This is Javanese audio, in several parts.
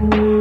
Yeah.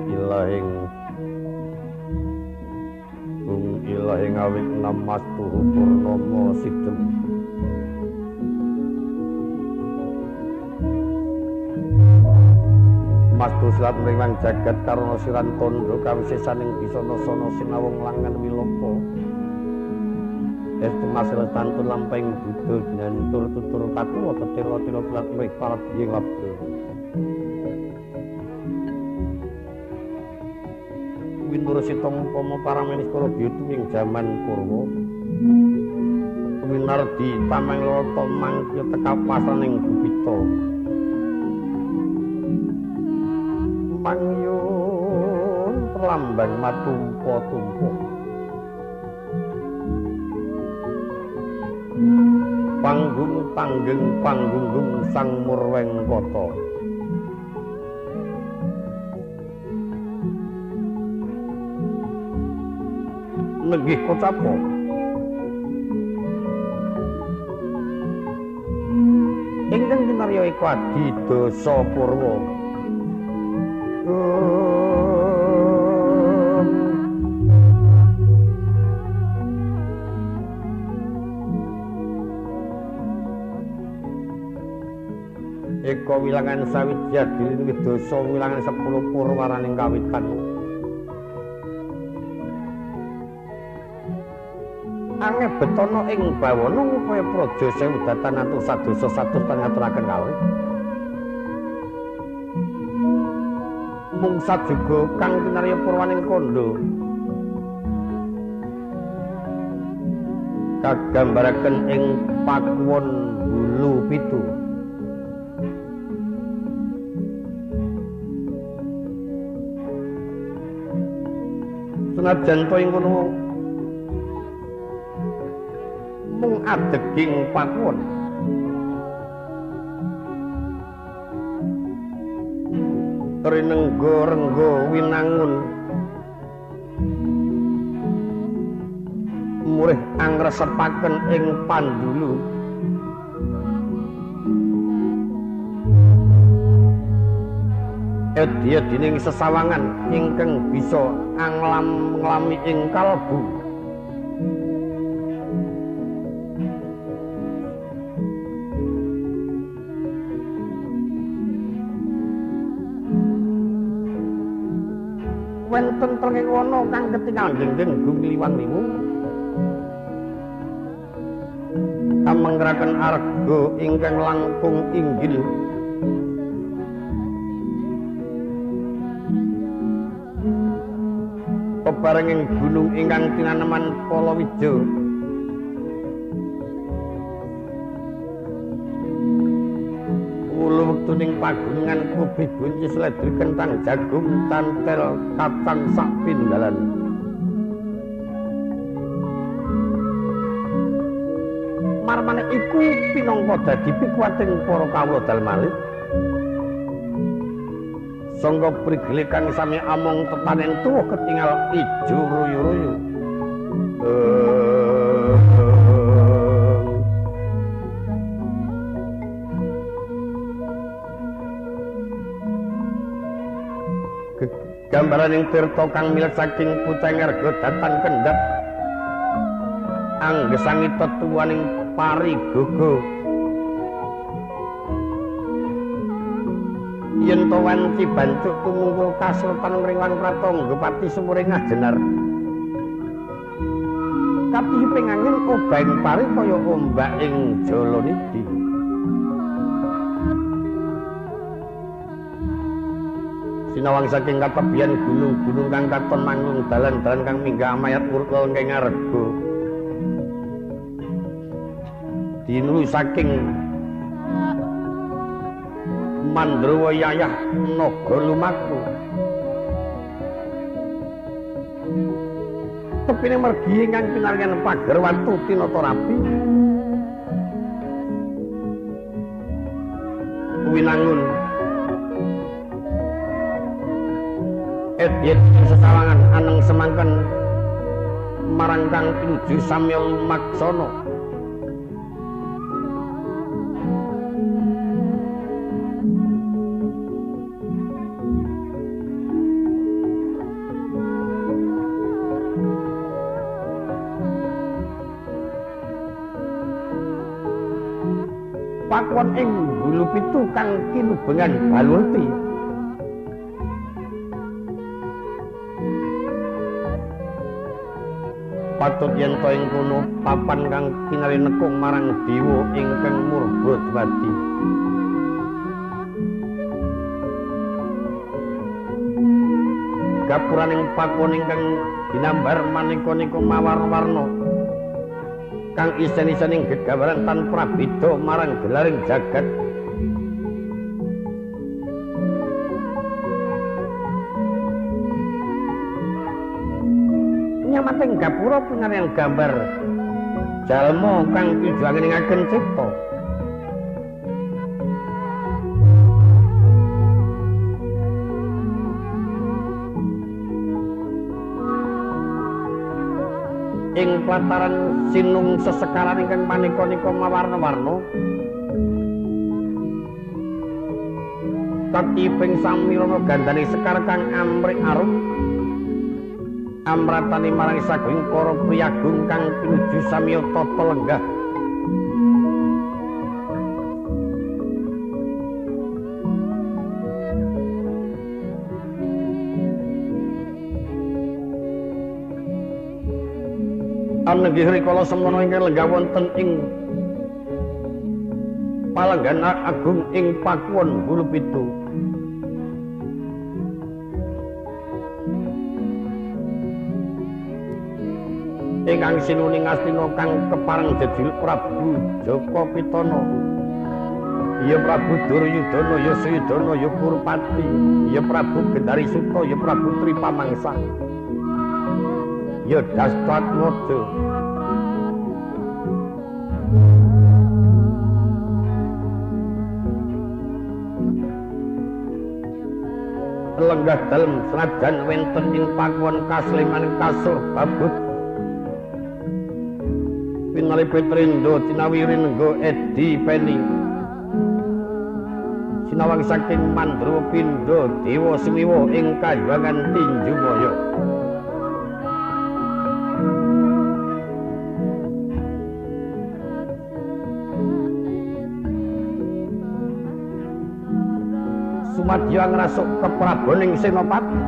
Ilahing Gung ilahing awit namastuhu purnama sidem. Mastu silat mringwang jagat karana siran tandha kawisesaning bisana-sana sinawung langan wiloka. Estu masil tantun lampahing buddha ginantur tutur katuwa tetira-tira kilat mrih parabiying labda. Winurusita umpama paramenis para biyutu ing jaman Purwa. Winardi tameng lata mangkya tekapasaning gupita. Mangyun perlambang matumpa-tumpa. Panggung panggeng panggunggung sang murwengkata. Nenggih kocapa. Ingkang kinarya iku Adidasa Purwa. Eka wilangan sawidya dilin wedasa wilangan 10 purwaraning kawitan. Angeh betana ing bawana ngupaya praja sewu datan atus sadosa satus tan ngaturaken kalih. Mung sajuga kang kinarya purwaning kandha kagambaraken ing pakuwon wulu pitu. Senajan to ing kono mung adeging pakuwon. Rinengga rengga winangun murih angresepaken ing pandulu. Edya dening sesawangan ingkang bisa anglam-nglami ing kalbu. Wenten tenging wana kang ketingal gendeng gumiliwang liwu amangraken arga ingkang langkung inggil. Pebarenging gunung ingkang tinaneman palawija. Wulu wektuning pagunungan kubih buncis ledri kentang jagung tantel kacang sak pindhalan. Marmane iku pinangka dadi pikuwating para kawula dalem malih. Sangga prigele kang sami among tetanen tuwuh ketingal ijo ruyu-ruyu. Gambaraning tirta kang milet saking pucang erga datan kendhat anggesangi tetuwaning parigogo. Yen to wanci bancuk tumungkul kasultan ngriwan pratangga pati sumuring ajenar. Kapihiping angin obahing pari kaya ombak ing Jalanidhi. Sinawang saking katebian gunung-gunung kang katon manglung dalan-dalan kang minggah amayat urut lengkeng arga. Dinulu saking Mandrawa yayah naga lumaku. Tepine mergi ingkang pinaryan pager watu tinata rapi. Winangun Edyet sesawangan aneng semangken marang kang pinuju samya lumaksana. Pakuwon ing Bulu Pitu kang kinubengan Balurti. Patut yen to ing kono papan kang kinali nekung marang dewa ingkang murba dwadi. Gapuraning pakuwon ingkang dinambar maneka-neka mawarna-warna kang isen-isening gegawaran tan prabeda marang gelaring jagat. Nyamating gapura pinaryan gambar jalma kang tujuange cipta. Ing plataran sinung sesekaran ingkang maneka-neka mawarna-warna tatiping samirana gandane sekar kang amrik arum amratane marang sagung para priyagung kang pinuju samya tata lenggah. Anenggih rikala semono ingkang lenggah wonten ing palenggan agung ing Pakuwon Bulu Pitu. Ingkang sinuning astina kang kepareng jejuluk Prabu Jaka Pitana, ya Prabu Duryudana, ya Suyudana, ya Kurupati, ya Prabu Gendari Suta, ya Prabu Tripamangsa, ya Dastatmaja. Lenggah dalem senajan wonten ing pakuwon kasleman kasur babut pinali Petrindo cinawi rinenggo Edi Peni sinawang saking Mandra Pindha Dewa Sumiwa ing kahyangan Tinjumaya. Sumadya ngrasuk kepraboning Senopati.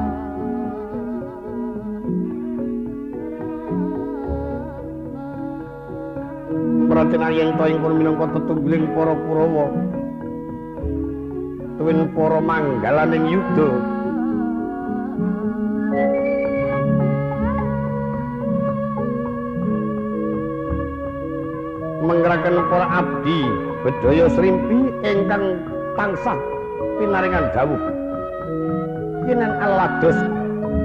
Pratina yen to ing kono minangka tetunggiling para Kurawa tuwin para manggalaning yuda. Menggeraken para abdi bedhaya srimpi ingkang tansah pinaringan dawuh kinen alados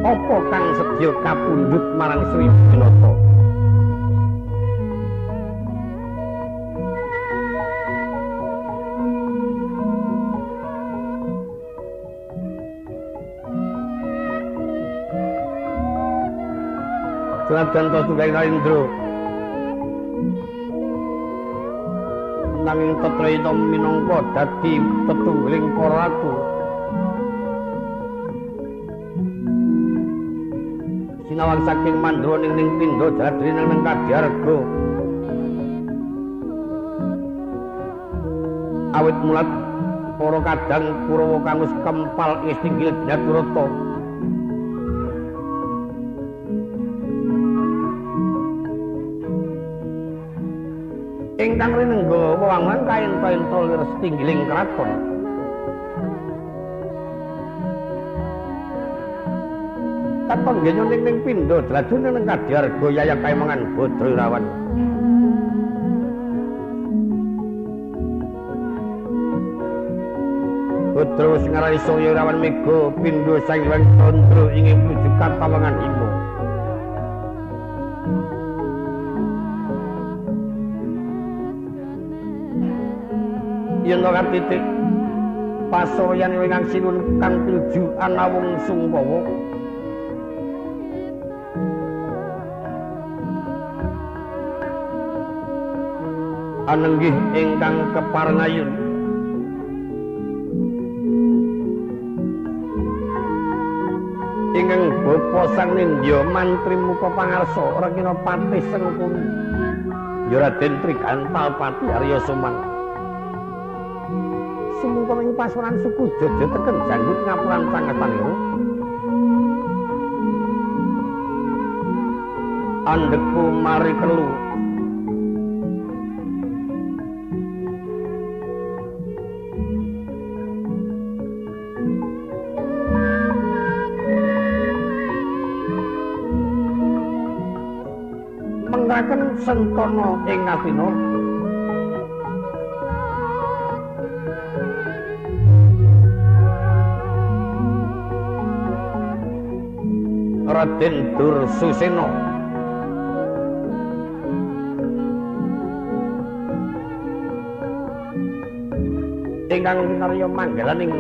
apa kang sedya kapundhut marang Sri Pinata. Senajan to tunggal Narendra nanging tetrayita minangka dadi tetunggiling para ratu. Sinawang saking Mandra ning pindha jadri ning Kadyarga. Awit mulat para kadang Kurawa kang wis kempal ing tinggil Jinaturata. Ingkang rinengga wewangunan kaenta-enta lir setinggiling kraton. Katon genyo ning pindha dlajune ning Kadyarga yaya kaemangan Badra Irawan. Badra wis ngarani Surya Irawan mega pindha Sang Hyang Candra ing nuju katawangan Hima. Yen ora titik pasuryan ingkang sinun kang pinuju anawung sungkawa anenggih ingkang keparengayun ingkang bapa sang nindya mantri muka pangarsa Rekina Patih Sengkuni ya Raden Trigantal Pati Arya Suman. Sumungkem ing pasuran suku Jojo teken janggut ngapuran sangetanira. Andheku mari kelu. Mengraken sentana ing Ngastina. Raden Dursusena ingkang winarya manggalaning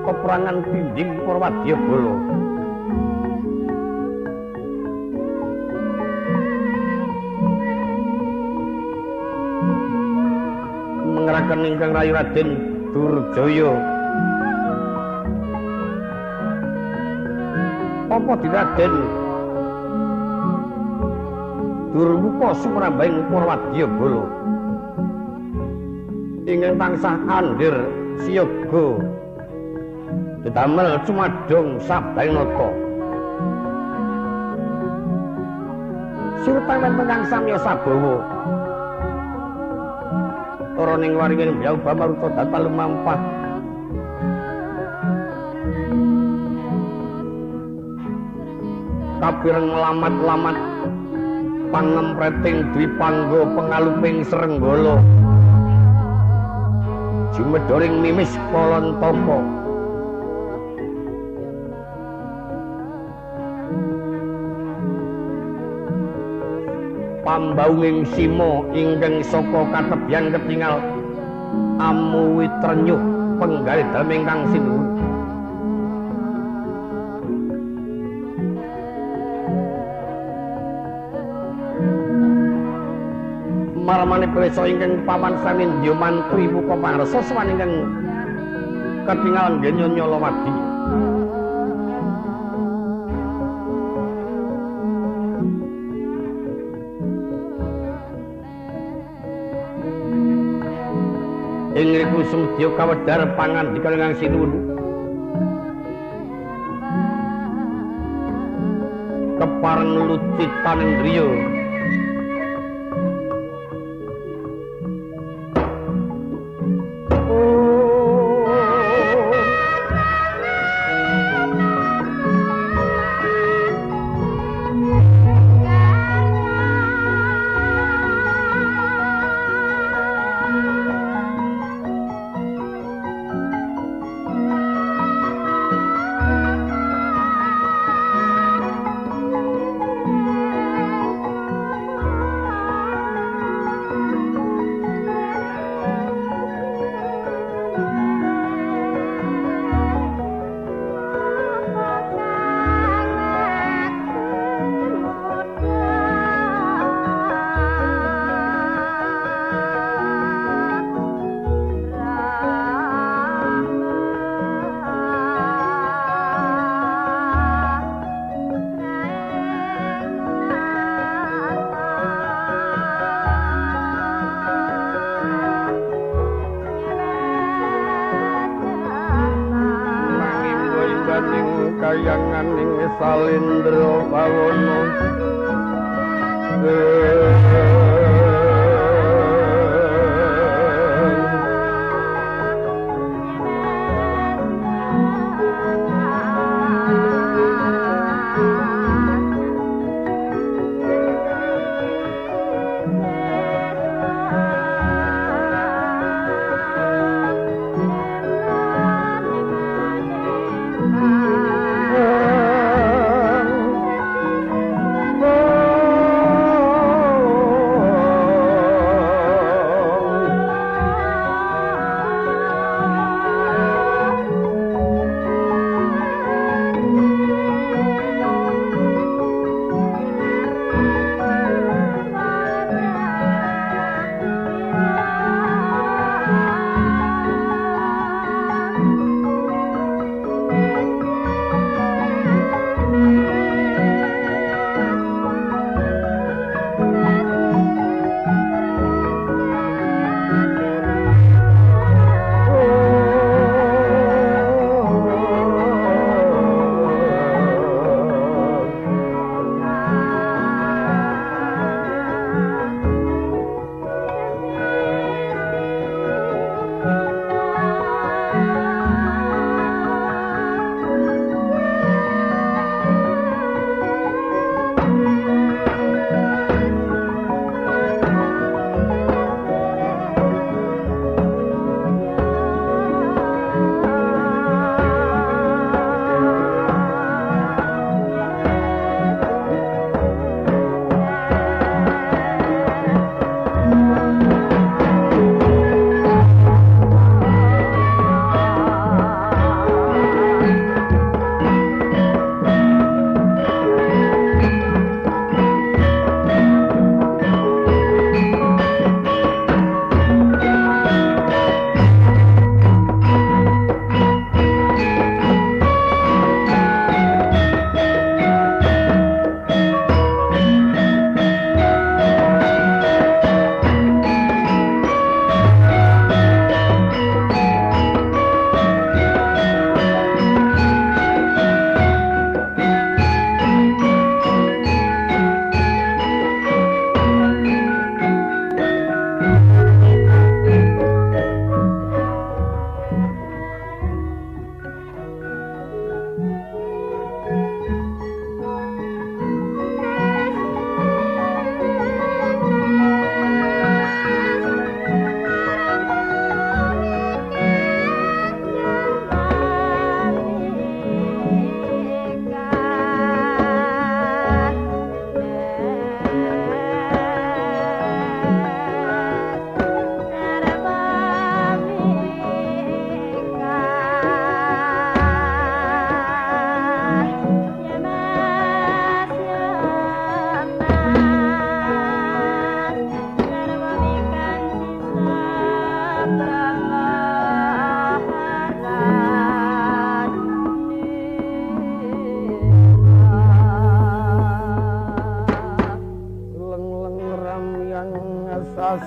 peperangan dinding Purwadyabala. Mengraken ingkang rayi Raden Durjaya. Apa diraden Durmuka sumrambahing Purwadyabala ingkang tansah andir siyaga dedamel cumadong sabang nata. Sirta wonten kang samya sabawa taraning waringin byau bamaruta data lumampah kapireng lamat-lamat pangempreting dwipangga pengaluping srenggala jumedhoring mimis Kalantaka. Pambaunging sima ingkang saka katebyan ketingal amuwi trenyuh penggalih dalem ingkang sinuwun. Marmane presa ingkang paman sanindya mantri muka pangrsa sowan ingkang ketingal ngenya Nyalawadi. Ing ngriku sumedya kawedhar pangandika ingkang sinuwun. Kepareng lucitanindriya kayanganing salindra bawana.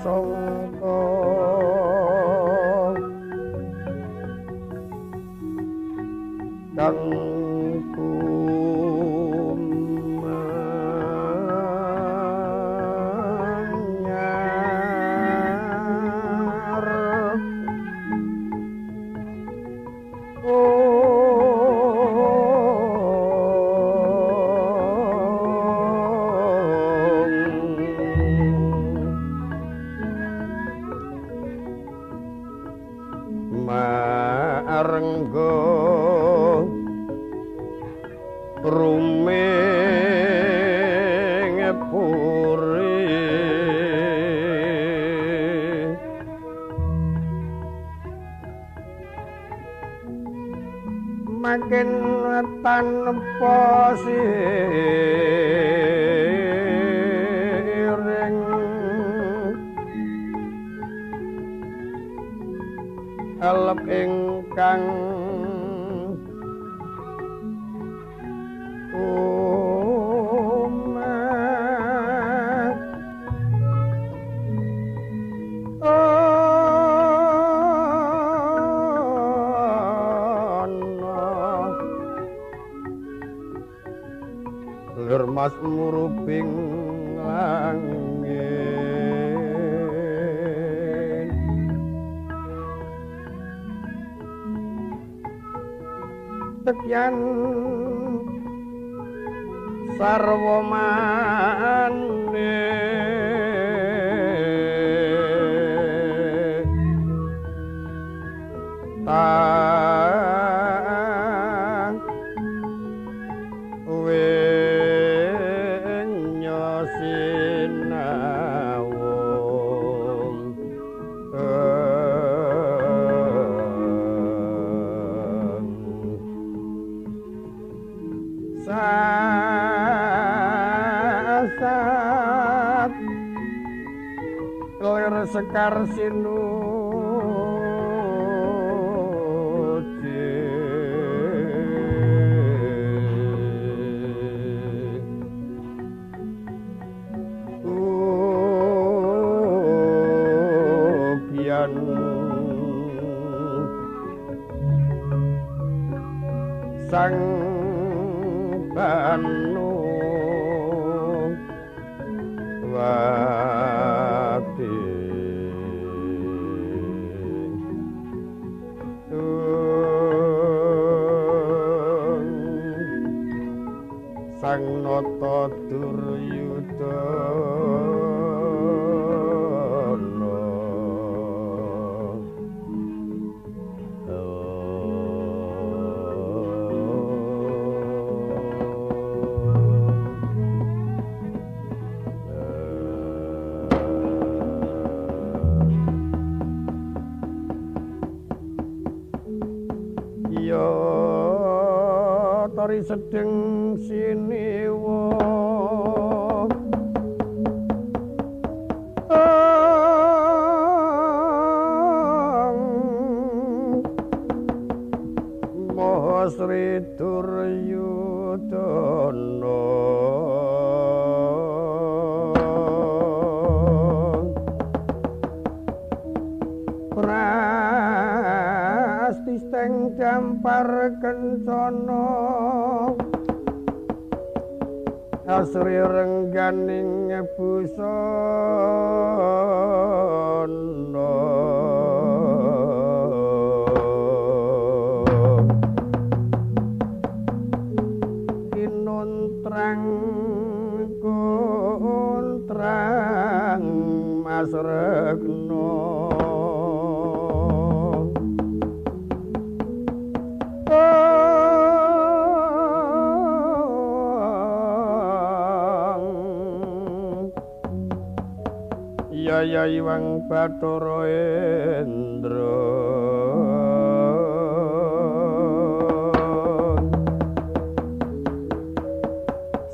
sasongko kang makin tanpa siring alep ingkang Mas murubing langit tekyan sarwa mane sekar sinuji ugian sang banu wati Sang Nata Duryudana Ya tari sedeng siniwa Maha Sri Duryudana Prasti steng dampar kencana asri rengganing busana kinontrang kontrang Mas Rekna Ya Iwang Bathara Indra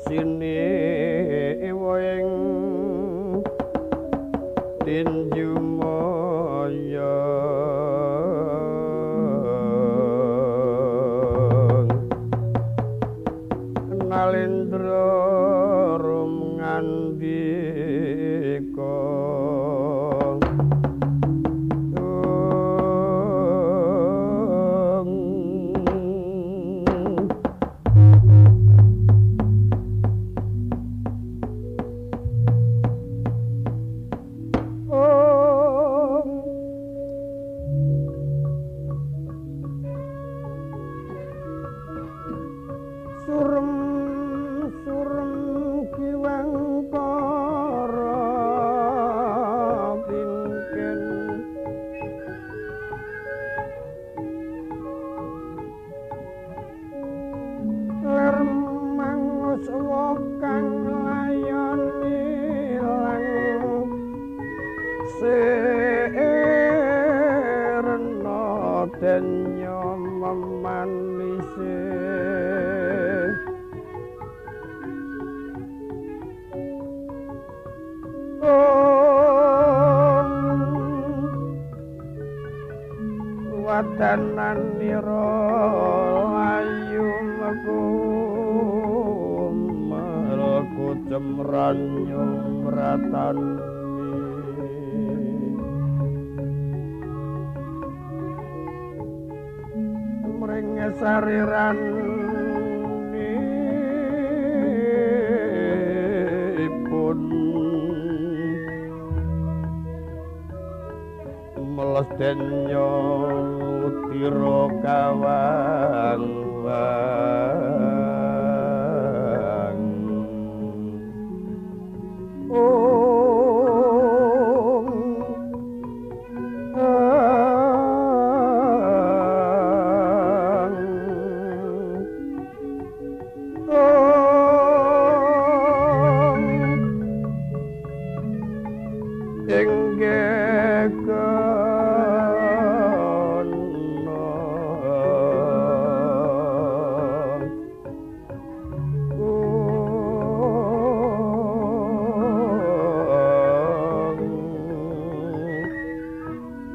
siniwa ing tinju maya Nalendra rum ngandika. Gananira ayu meku merku cemran nyumratan mring sariran ipun meles denya udira kawang wang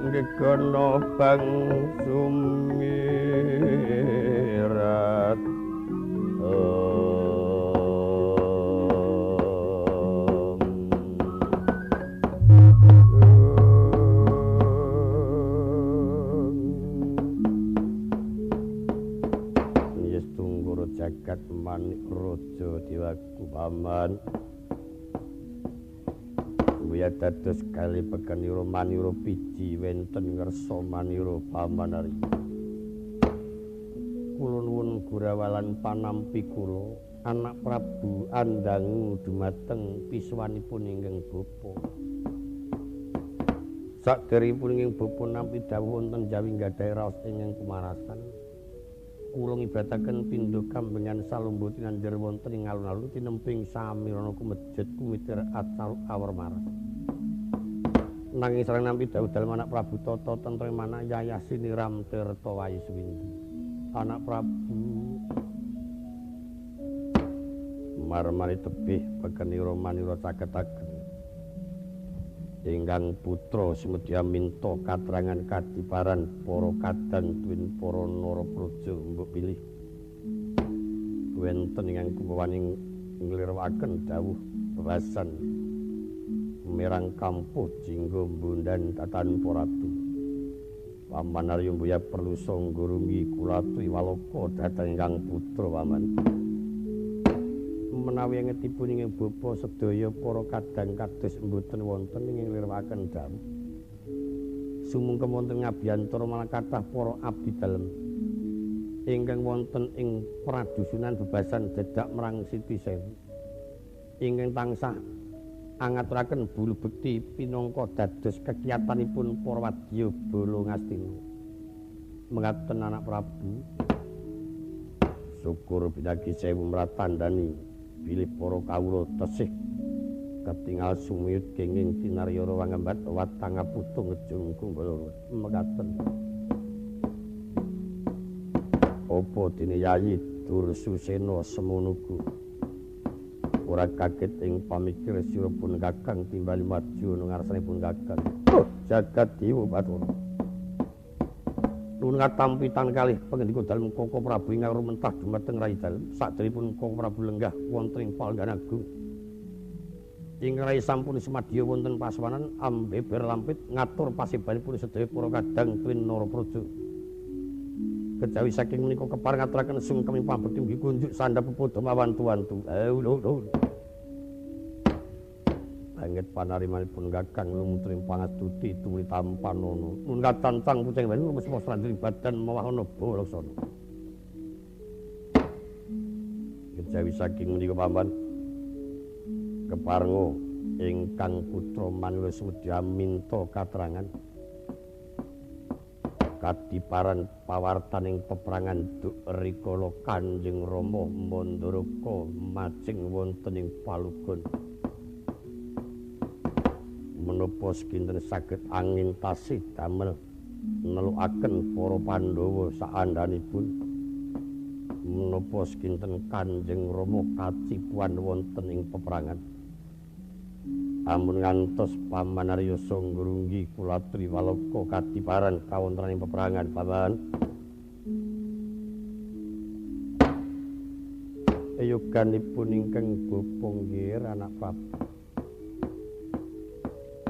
Gegono bang sumirat Yes tunggoro jagat manik raja dewaku paman. Buya dados kali pekanira manira piji wenten ngersa manira paman Arya. Kula nuwun gurawalan panampi kula anak Prabu andangu dumateng pisuwanipun ingkang bapa. Saderengipun ingkang bapa nampi dawuh wonten jawi nggadahi raos ingkang kumarasan. Kula ngibataken pindha kambengan salumbu tinanjer wonten ing alun-alun tinemping samirana kumejet kumitir acal awar maras. Nanging sareng nampi dawuh dalem anak Prabu tata tentrem manah yayah siniram tirta wayu suwindi. Anak Prabu marmari tebih pekenira manira caketaken. Ingkang putra sumedya minta katrangan kadiparan para kadang tuwin para narapraja mbok pilih wonten ingkang kumawaning nglirwaken dawuh bebasan mirang kampuh jingga bundan tatan ratu. Paman Arya mbuya perlu sangga rumi kulatu iwaloka dhateng ingkang putra paman. Menawi angetipun ing bapa sedaya para kadang kados mboten wonten ing nglirwaken dawuh. Sumungkem wonten ngabiyantara malah kathah para abdi dalem ingkang wonten ing pradusunan bebasan dedak marang Siti Sewu ingkang tansah angaturaken bulu bekti pinangka dados kekiyatanipun para wadya bala Ngastina. Mengaten anak Prabu syukur pinagi sewu mratandani bilih para kawula tesih ketingal sumiyut kenging tinaryara wangembat watang putung ngejung kumbalana. Mekaten apa dene Yayi Dursusena semono ora kaget ing pamikir sira pun Kakang timbali maju ngarsanipun Kakang. Oh, jagat dewa Bathara. Nuwun katampi tan kalih pangendika dalem Koko Prabu ingkang rumentah dumateng rai dalem. Saderengipun Koko Prabu lenggah wonten ing palenggahan agung. Ingkang rai sampun semadya wonten paswanan ambeber lampit ngatur pasebanipun sedaya para kadang tuwin narapraja. Kejawi saking menika kepareng ngaturaken sungkeming pambekti mugi kunjuk sandhap pepadha mawantu-wantu. Lho. Banget panarimanipun Kakang lumutring pangastuti tuli tampanana. Nun katancang puceng wenu rumus srandring badan mawahana balaksana. Kejawi saking menika paman keparenga ingkang putra manula sumedya minta katrangan kadiparan pawartaning peperangan duk rikala Kanjeng Rama Mandaraka majeng wonten ing Palugon. Menapa sekinten saged angintasi damel nelukaken para Pandhawa saandhanipun? Menapa sekinten Kanjeng Rama kacipuan wonten ing peperangan? Amun ngantos Paman Aryasa ngrunggi kulatri Waloka kadiparan kawontenan ing peperangan, Paman. Yoganipun ingkang bapa nggih anak Prabu.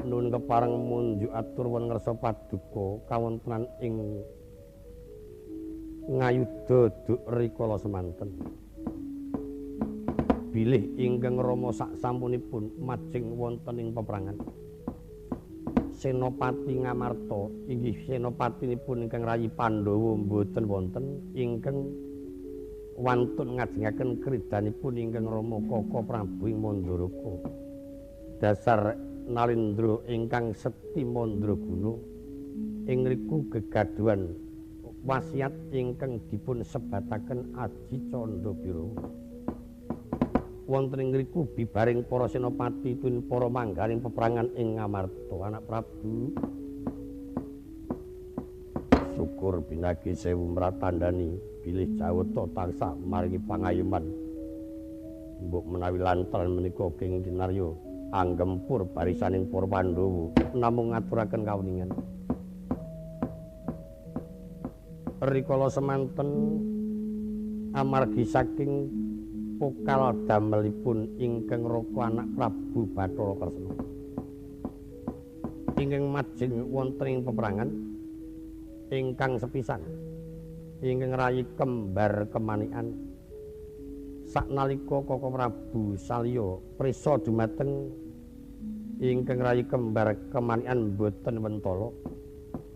Nuwun kepareng munjuk atur wonten ngarsa paduka kawontenan ing ngayuda duk rikala semanten. Bilih ingkang Rama sak sampunipun majeng wonten ing peperangan. Senopati Ngamarta inggih senopatinipun ingkang rayi Pandhawa mboten wonten ingkang wantun ngajengaken kridanipun ingkang Rama Kaka Prabu ing Mandaraka. Dasar Nalindra ingkang seti mandraguna ing ngriku gegaduhan wasiat ingkang dipun sebataken Aji Candra Birawa. Wonten ing ngriku bibaring para senopati tun para manggaring peperangan ing Ngamarta. Anak Prabu, syukur binagi sewu mratandani bilih Jawata tansah maringi pangayoman. Mbok menawi lantaran menika King Kinarya anggempur barisaning para Pandhawa namung ngaturaken kawuningan. Rikala semanten amargi saking pokal damelipun ingkang Raka anak Prabu Bathara Kresna ingkang majeng wonten ing peperangan ingkang sepisan ingkang rayi kembar kemanikan saknalika Kaka Prabu Salya prisa dumateng ingkang rayi kembar kemanikan boten wentala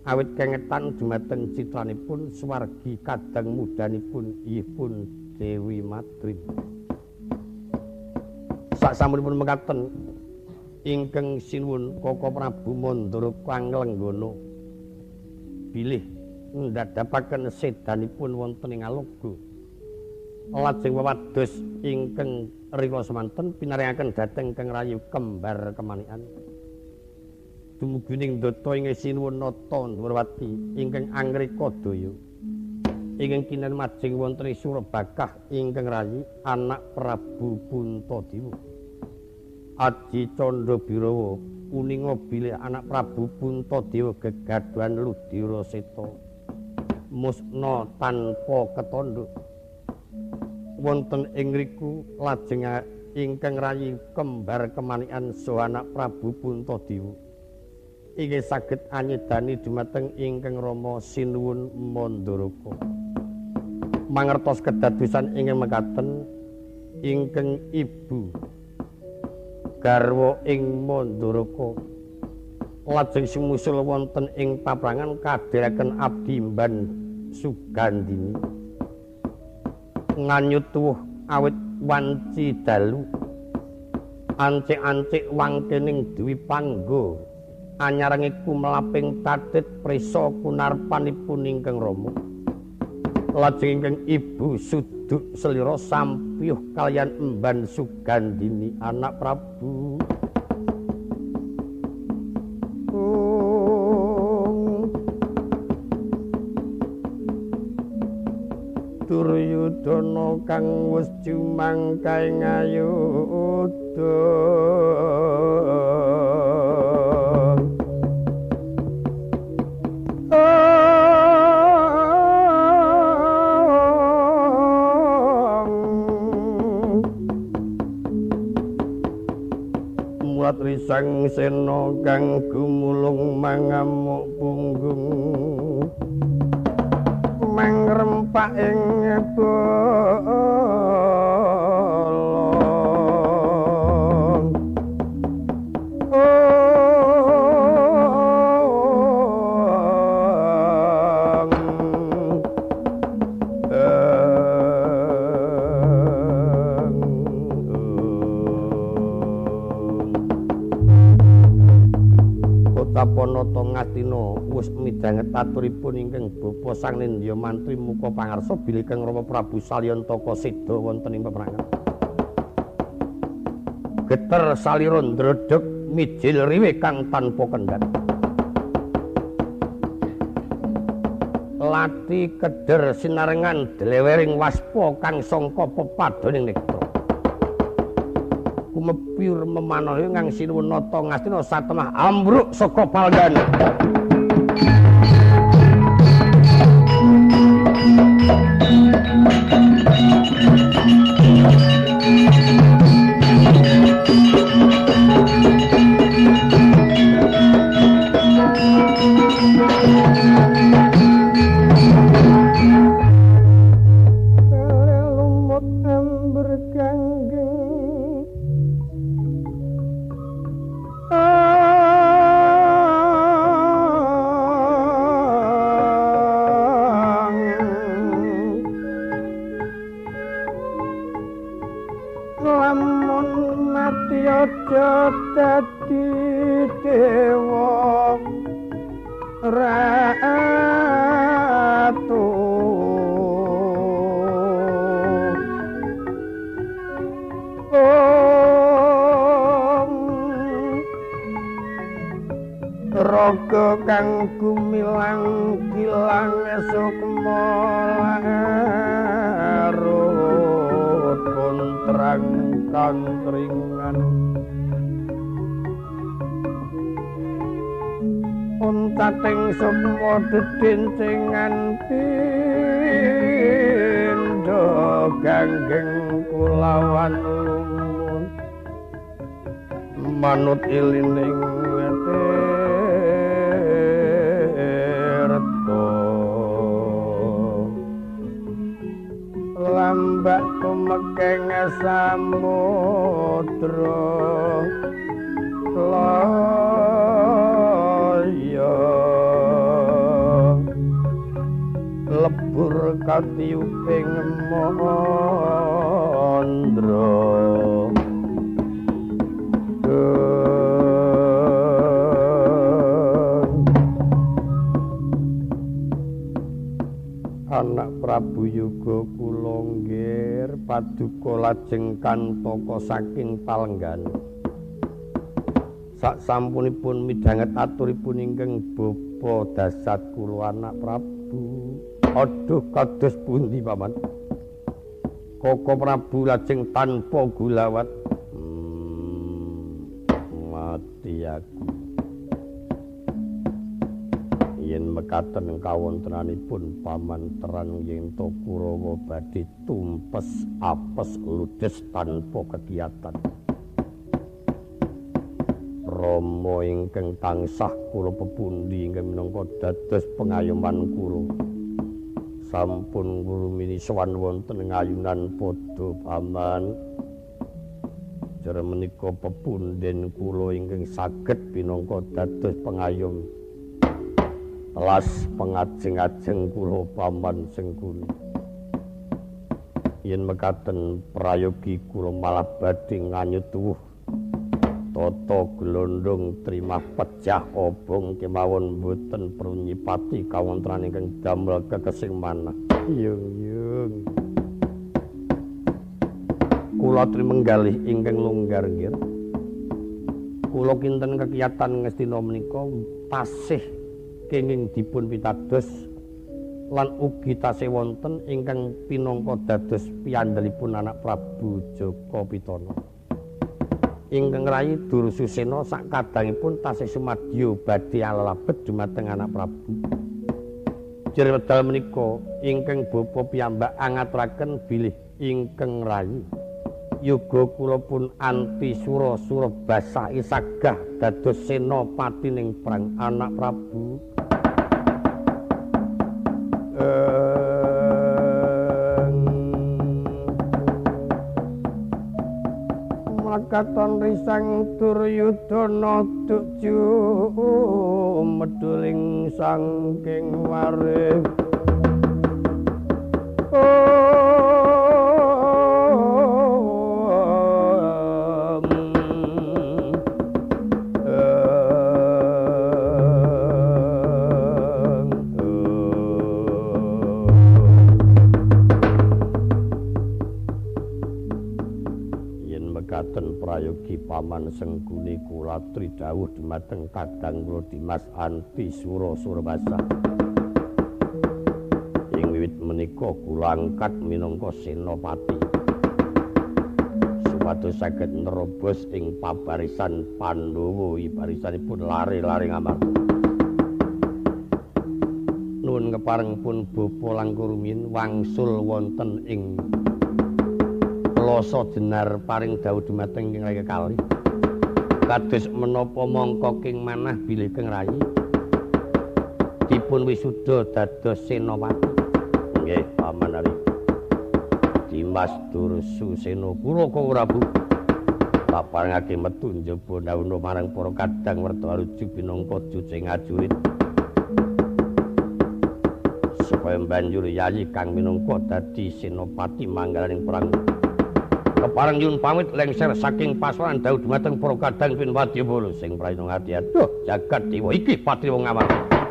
awit kengetan dumateng citranipun swargi kadang mudanipun iyipun Dewi Madrim. Saksampunipun mekaten ingkang sinuwun Kaka Prabu Mandaraka anglenggana bilih ndhadhapaken sedanipun wonten ing Aloga. Lajeng wewados ingkang rikala semanten pinaringaken dhateng Kang Rayi Kembar Kemanikan. Dumugi ing data ing sinuwun Nata Ndhurawati ingkang angrika daya. Ingkang kinen majeng wonten ing Surabakah ingkang rayi anak Prabu Puntadewa. Aji Candra Birawa uninga bilih anak Prabu Puntadewa gegaduhan Ludira Seta musna tanpa ketandha. Wonten ing ngriku lajeng ingkang rayi Kembar Kemanikan saha anak Prabu Puntadewa inggih saged anyedani dumateng ingkang Rama sinuwun Mandaraka. Mangertos kedadosan ingkang mekaten ingkang ibu garwa ing Mandaraka lajeng sumusul wonten ing paprangan kadheraken abdi Mban Sugandini nganyut tuwuh awit wanci dalu ancik-ancik wangkening Dwi Pangga anyarangi kumlaping tatit prisa kunarpanipun ingkang Rama. Lajeng ingkang ibu suduk selira sampiyuh kaliyan Emban Sugandini anak Prabu. Duryudana kang wis jumangkae ngayuda mulat risang sena kang gumulung mangamuk punggung mangrempak ing bolong. Kota Ngastina wis midhanget aturipun ingkang bapa Sang Nindya Mantri muka pangarsa bilih Kang Rama Prabu Salyantaka seda wonten ing peperangan. Geter salira ndredeg mijil riwe kang tanpa kendhat. Lati keder sinarengan dlewering waspa kang sangka pepadhaning nektra. Gumepyur memanohe kang sinuwun nata Ngastina satemah ambruk saka palenggan. Raga kang gumilang gilang sukma larut kontrang kantringan untating sukma dedencengan pindha ganggeng kulawan lumun manut ilining lambak tumekeng samudra laya lebur katiyuping mandra. Anak Prabu Yuga kula nggir paduka lajeng kantaka saking palenggan. Sak sampunipun midhanget aturipun ingkang bapa dasat kula anak Prabu. Aduh kados pundi paman? Koko Prabu lajeng tanpa gulawat. Mati aku. Yen mekaten kawontenanipun pamanteran yen to Kurawa badhe tumpes apes ludes tanpa kegiatan. Rama ingkang tansah kula pepundi ingkang minangka dados pengayoman kula sampun ngurumini sowan wonten ngayunan padha paman. Jare menika pepunden kula ingkang saged pinangka dados pengayom telas pengajeng-ajeng kula paman Sengkuni. Yen mekaten prayogi kula malah badhe nganyut tuwuh tata glondong trimah pejah obong kemawon boten perlu nyipati kawontenan ingkang damel kekesing manah. Yung yung. Kula trimenggalih ingkang longgar nggih. Kula kinten kekiyatan Ngastina menika tasih kenging dipun pitados lan ugi tasih wonten ingkang pinangka dados piyandelipun anak Prabu Jaka Pitana. Ingkang rayi Dursusena sakadangipun tasih sumadyo badhe alelabet dumateng anak Prabu. Jere wedal menika ingkang bapa piyambak angaturaken bilih ingkang rayi yoga kula pun anti sura-sura basah isagah dados senopati ning perang anak Prabu. Mlakaton risang Duryudana tuju medhuling sangking warih. Prayogi paman Sengkuni kula tridhawuh dumateng kadang kula Dimas Anti Sura Surabasa. Ing wiwit menika kula angkat minangka senopati. supados saged nerobos ing pabarisan Pandhawa barisanipun lare-lare Ngamarta. Nuwun kepareng pun bapa langkung rumiyin wangsul wonten ing Ploso Jenar paring dawuh dumateng ing rayi kekalih. Kados menapa mangka king manah bilih keng rayi dipun wisuda dados senopati. Nggih, Paman Ari. Dimas Dursusena Kuraka Prabu paparengake metu njaba ndauna marang para kadang werta arujuk pinangka jujing ajurit supaya banjur yayi kang minangka dadi senopati manggalaning perang. Kepareng nyuwun pamit lengser saking pasoran dawuh dumateng para kadang pin wadyabala sing prayitna ngati aduh jagat dewa iki patri wong Ngamarta.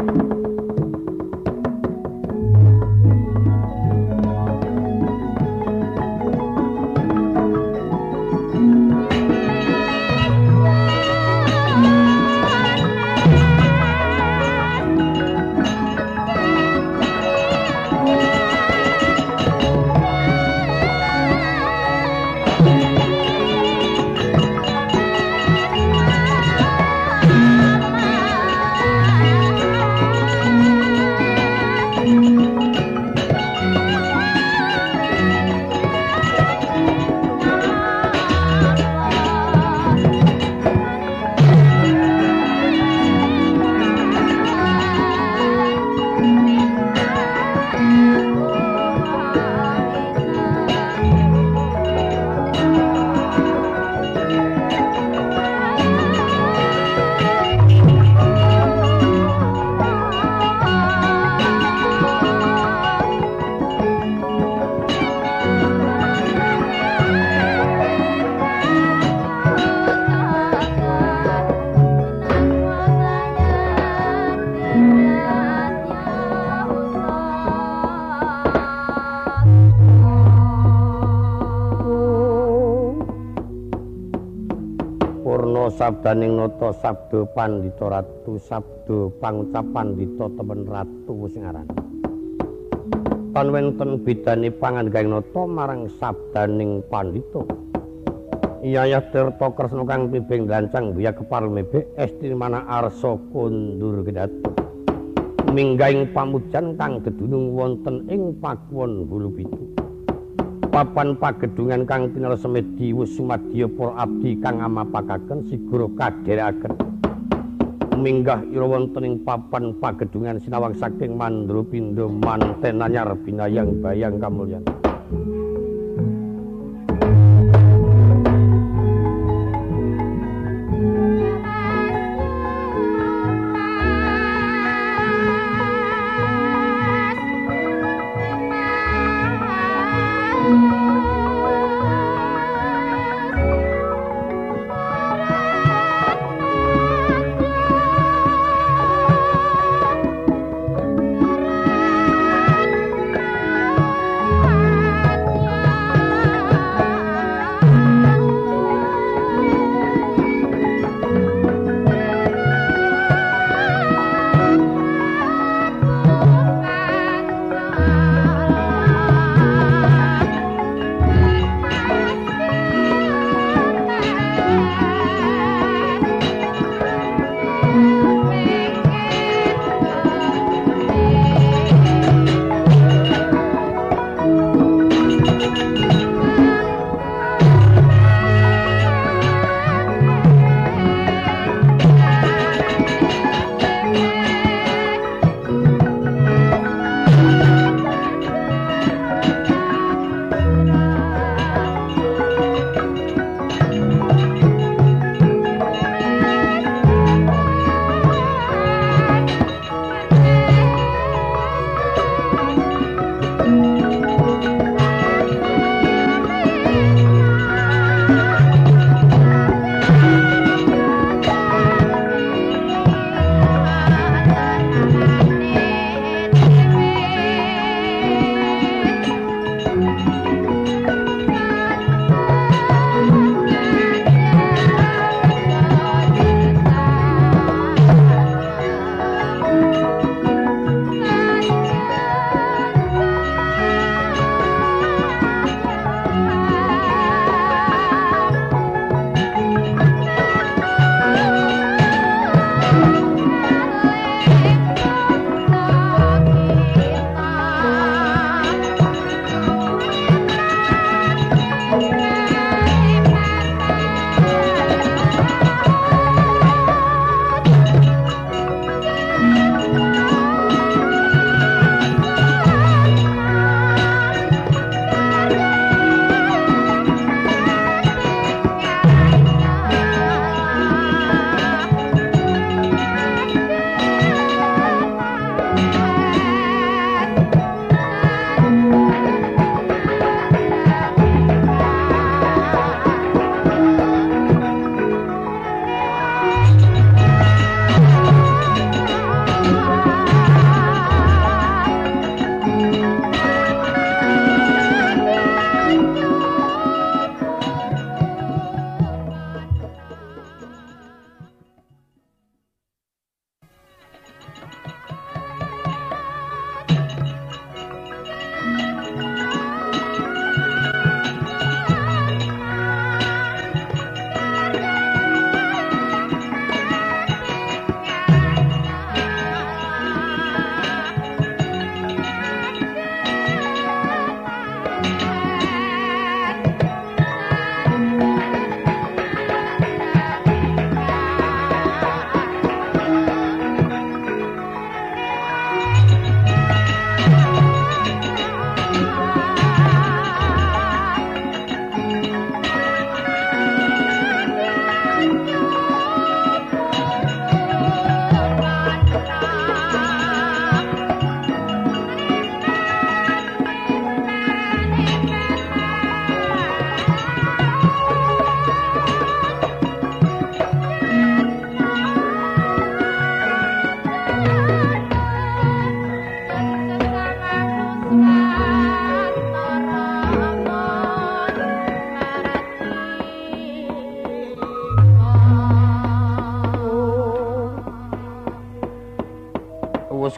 Sabdaning nata sabda pandhita ratu sabda pangucap pandhita temen ratu sing aran. Tan wonten bedane pangandikaning nata marang sabdaning pandhita. Iyayah Tirta Kresna kang pibing lancang biya keparmebe esti mana arsa kondur kedatu. Minggahing pamujan kang dedunung wonten ing Pakuwon Wulupitu. Papan pagedhungan kang tinal semedi wus sumadya para abdi kang amapakaken sigara kadherekaken. Minggah ira wonten ing papan pagedhungan sinawang saking Mandrapindha manten anyar binayang bayang kamulyan.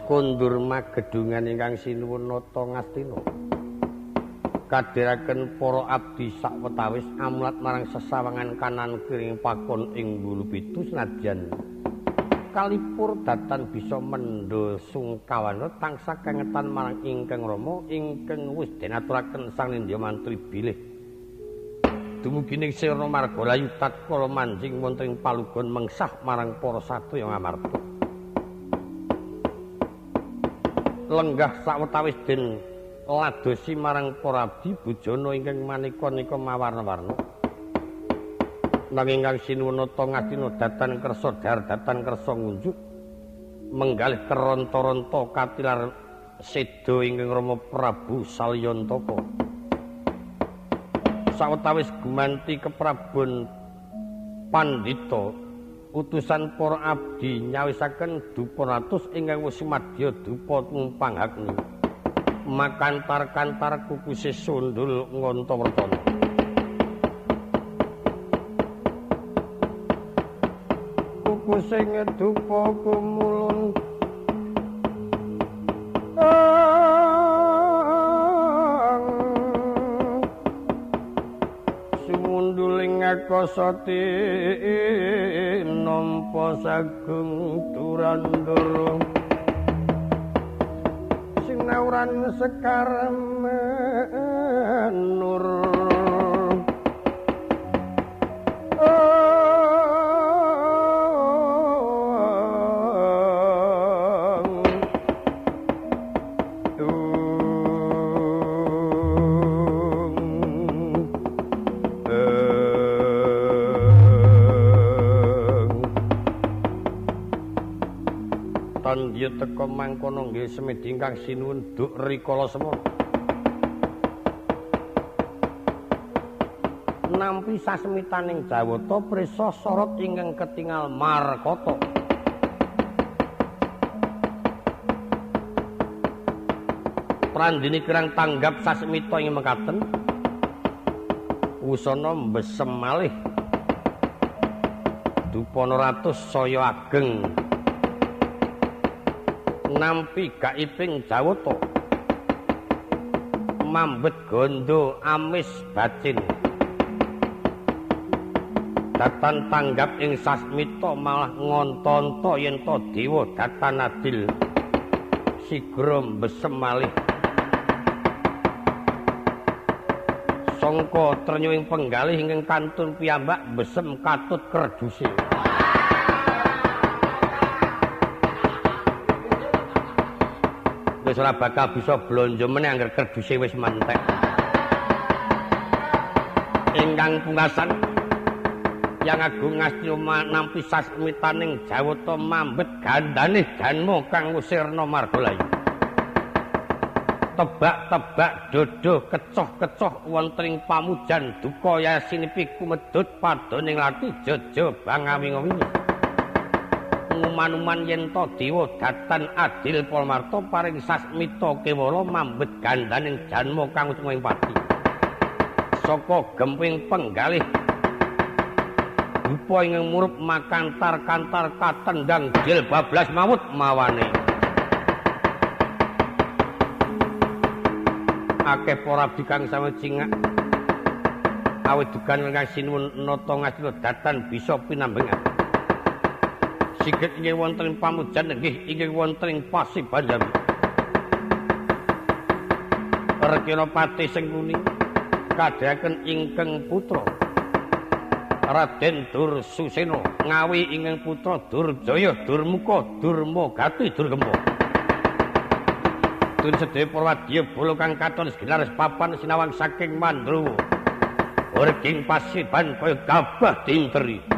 Kondur magedhungan ingkang sinuwun Nata Ngastina. Kadhiraken para abdi sawetawis amlat marang sesawangan kanan kiring pakon ing bulu pitu senadyan kalipur datan bisa mendha sungkawana tansah kengetan marang ingkang Rama ingkang wis den aturaken Sang Nindya Mantri bilih dumugi ning sirna margalayu tatkala manjing wonten ing palugon mengsah marang para satriya Ngamarta. Lenggah sawetawis den ladosi marang para abdi bujana ingkang maneka-neka mawarna-warna. Nanging kang sinuwun Nata Ngastina datan kersa dhahar datan kersa ngunjuk menggalih keronta-ronta katilar seda ingkang Rama Prabu Salyantaka. Sawetawis gumanti keprabon pandhita utusan para abdi nyawisaken dupa ratus ingkang wis sumadya dupa tumpanghakni makantar-kantar kukuse sundul ngontawertana. Kukuse dupa kumulun sumunduling akasa tinampa sagung durandara sinauran sekar menur. Tandya teka mangkono nggih semedi ingkang sinuwun Duk Rikala Semana. Nampi sasmitaning Jawata prisa sorot ingkang ketingal markata. Prandini kirang tanggap sasmita ing mekaten wusana mbesem malih dupana ratus saya ageng. Nampi gaiping Jawata mambet gondo amis bacin datan tanggap ing sasmita malah ngontonto yen to dewa datan adil sigra mbesem malih sangka trenyuing penggalih ingkang kantun piyambak mbesem katut kerduse. Wis ora bakal bisa blonjo meneh angger kerduse wis mentek. Ingkang pungkasan Yang Agung Ngastina nampi sasmitaning Jawata mambet gandane janma kang sirna margalayu. Tebak-tebak dodo kecoh-kecoh wonten ing pamujan duka yasinipi kumedhut padoning lati jaja bangawinga-wingi. Nguman-uman yen to dewa datan adil Palamarta paring sasmita kewala mambet gandaning janma kang ing pati. Saka gemping penggalih dupa ingkang murup makantar-kantar katendang jil bablas mawut mawane. Akeh para abdi kang sami cingak awit dugan ingkang sinuwun Nata Ngastina datan bisa pinambengan. Sigit inggih wonten ing pamujan nggih inggih wonten ing Pasibanjami. Rekina pati Sengkuni kadhaken ingkang putra Raden Dursusena ngawi ingkang putra Durjaya Durmuka Durmagati Durgema. Tun sedaya para wadya bala kang katon gelar papan sinawang saking Mandruwa. Werking pasiban kaya gabah dinteri. Yeah.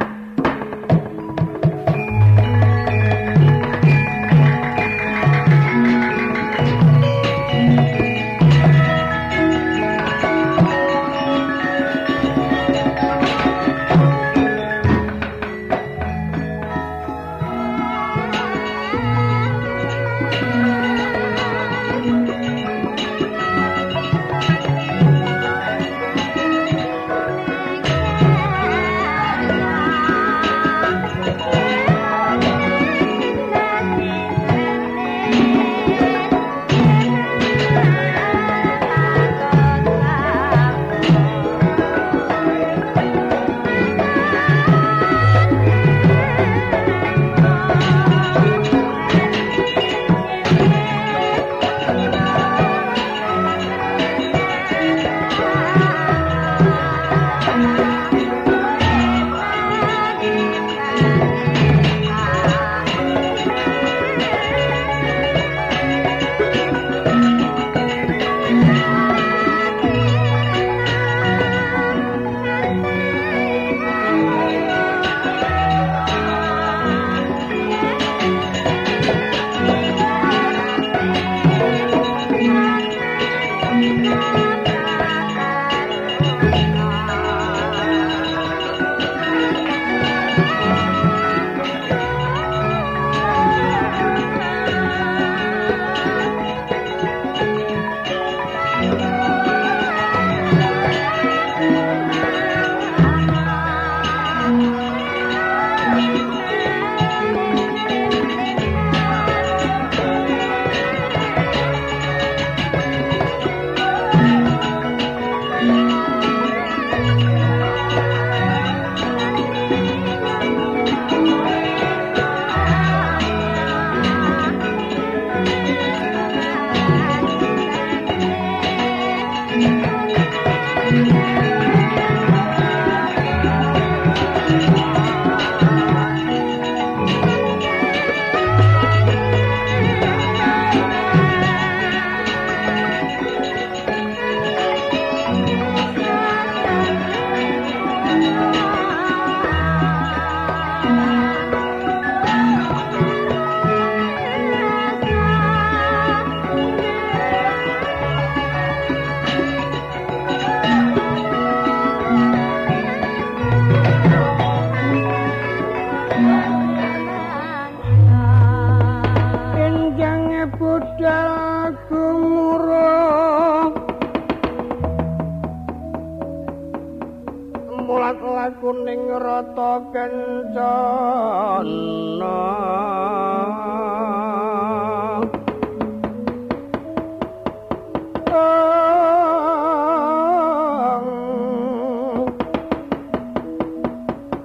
mlaku ning rata kencana.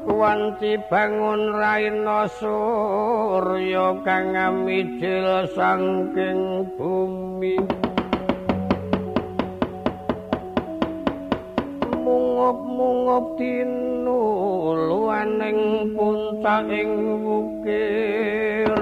Wanci bangun raina surya kang amijil saking bumi. Mungup-mungup tinuluaning puncaking wukir.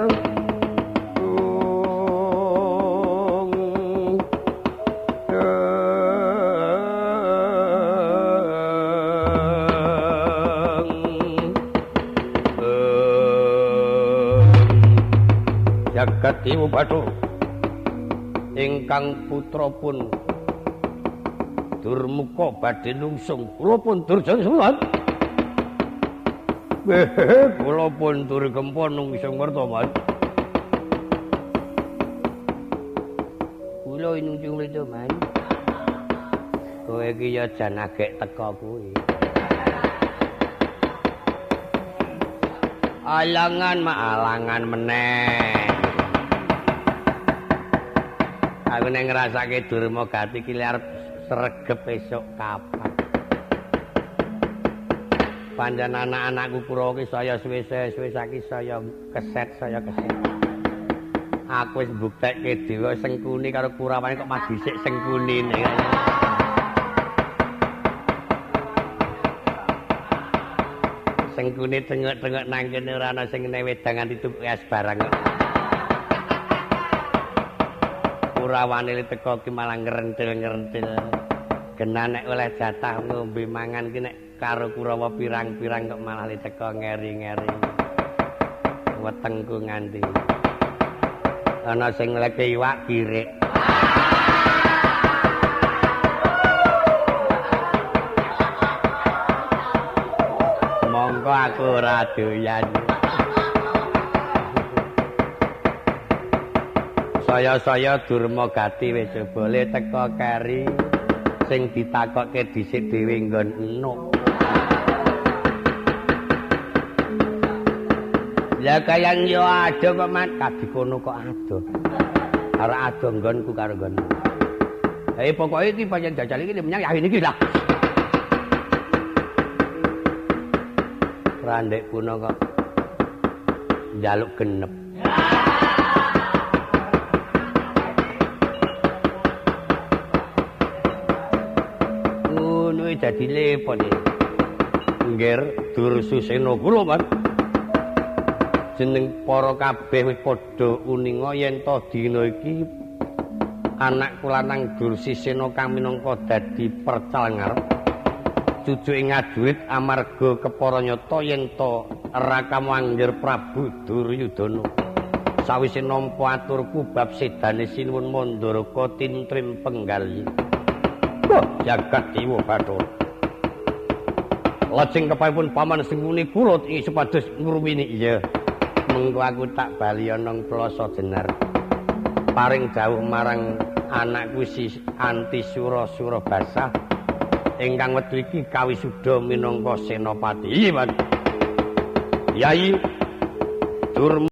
Jagat Dewa Bathara ingkang putra pun Durmuka badhe nungsung kula pun Durjana semeton. Kula pun Durgempa nungsung werta, Mas. Kula nungsung werta, Mas. Kowe iki ya jan agek teka kuwi. Alangan mak alangan meneh. Aku nek ngrasake Durma Gati iki arep sregep esuk kapan. Pancen anak-anakku Kurawa ki saya suwe-suwe saiki saya keset, saya keset. Aku wis mbuktekke dhewe Sengkuni karo Kurawane kok mah dhisik Sengkunine. Sengkuni tengok-tengok nang kene ora ana sing ngene wedang nganti tuku es barang kok. Kurawane teko ki malah ngrentil-ngrentil. Genah nek oleh jatah ngombe mangan ki nek karo Kurawa pirang-pirang kok malah teko ngeri-ngeri. Wetengku nganti. Ana sing ngleke iwak kirik. Monggo aku ora doyan. Saya-saya Durma Gati wis jebule teka keri sing ditakokke dhisik dhewe nggon enuk. Lah kayang yo adoh kok Mat, kadikono kok adoh. Ora adoh nggonku karo nggonmu. Ha pokoke iki pancen jajal iki menyang ya iki lah. Randek kuno kok njaluk genep. Ngono dadi lepon iki. Nggir Dursusena kula, Mas. Jeneng para kabeh wis padha uninga yen ta dina iki anakku lanang Dursusena kang minangka dadi percal ngarep cucuke ngajurit amarga kepara nyata yen ta Raka Anggir Prabu Duryudana. Sawise nampa aturku bab sedane Sinuwun Mandaraka tintrim penggalih. Wah, jagat Dewa Bathara. Lajeng kepayipun Paman Sengkuni kula ing supados ngrumini. Iya. Mengko aku tak bali ana Ploso Jenar. Paring dawuh marang anakku si Antisura Surabasa ingkang wektu iki kawisuda minangka senopati. Iya, Mas. Yai Durma